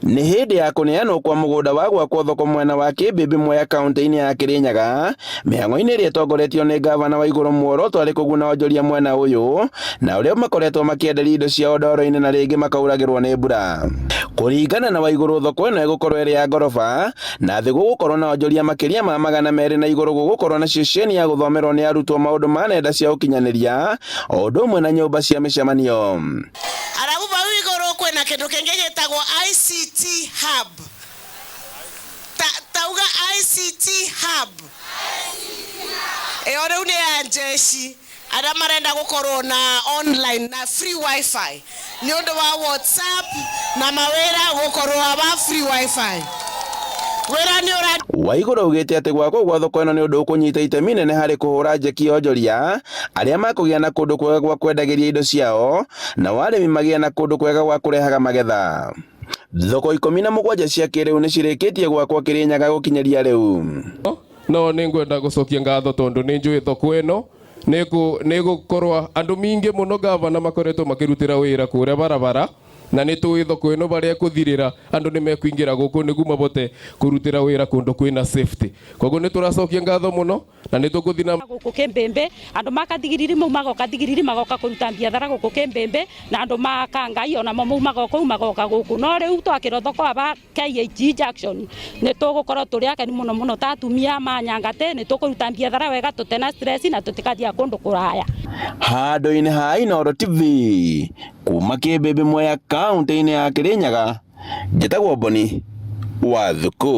Nĩ hĩndĩ ya kũneanwo kwa mũgũnda wa gwakwo thoko mwena wa Kĩmbĩmbĩ Mwea kaunti-inĩ ya Kĩrĩnyaga, mĩhang'o-inĩ ĩrĩa ĩtongoretio nĩ ngavana Waigũrũ muoroto arĩ kũguna onjoria mwena ũyũ na ũrĩa makoretwo makĩenderia indo ciao ndoro-inĩ na rĩngĩ makauragĩrwo nĩ mbura. Kũringana na Waigũrũ thoko ĩno ĩgũkorwo ĩrĩ ya ngoroba na thĩ gũgũkorwo na onjoria makĩria ma 200 na igũrũ gũgũkorwo na ceceni ya gũthomerwo nĩ arutwo maũndũ ma nenda cia ũkinyanĩria o ũndũ ũmwe na nyũmba cia mĩcemanio. Arabu bau igũrũ kwĩna kĩndũ kĩngĩ gĩtagwo ICT hub. Ta, tauga ICT hub. Ĩyo rĩu nĩ ya jeshi arĩa marenda gũkorwo na online na free wifi nĩ ũndũ wa WhatsApp na mawĩra gũkorwo aba free wifi. Wĩra nĩ ũra Waigũrũ augĩte atĩ gwakwo gwa thoko ĩno nĩ ũndũ ũkũnyita itemi nene harĩ kũhũra njeki onjoria arĩa makũgĩa na kũndũ kwega gwa kwendagĩria indo ciao nao arĩmi magĩe na kũndũ kwega gwa kũrehaga magetha. Thoko 17 cia kĩrĩu nĩ cirĩkĩtie gwakwo Kĩrĩnyaga gũkinyĩria rĩu. No nĩ ngwenda gũcokia ngatho tondũ nĩ njũĩ thoko ĩno nĩ gũkorwo andũ mingĩ mũno gavana makoretwo makĩrutĩra wĩra kũrĩa barabara na nĩ tũĩ thoko ĩno barĩa ĩkũthirĩra andũ nĩ mekũingĩra gũkũ nĩguo mabote kũrutĩra wĩra kũndũ kwĩna safety. Koguo nĩ tũracokia ngatho mũno na nĩ tũkũthiĩ na gũkũ Kĩmbĩmbĩ andũ ma Kathigiriri maumaga Kathigiriri magoka kũruta biathara gũkũ Kĩmbĩmbĩ na andũ ma Kangai onamo maumaga kũu magoka gũkũ no rĩu twakĩrwo thoko aba KAG Junction nĩ tũgũkorwo tũrĩ akenu mũno mũno ta atumia ma Nyangate nĩ tũkũruta biathara wega tũtena stress na tũtikathiaga kũndũ kũraya. Handũ-inĩ ha Inooro TV kuma Kĩmbĩmbĩ Mwea kaunti-inĩ ya Kĩrĩnyaga, njĩtagwo Boni wa Thuku.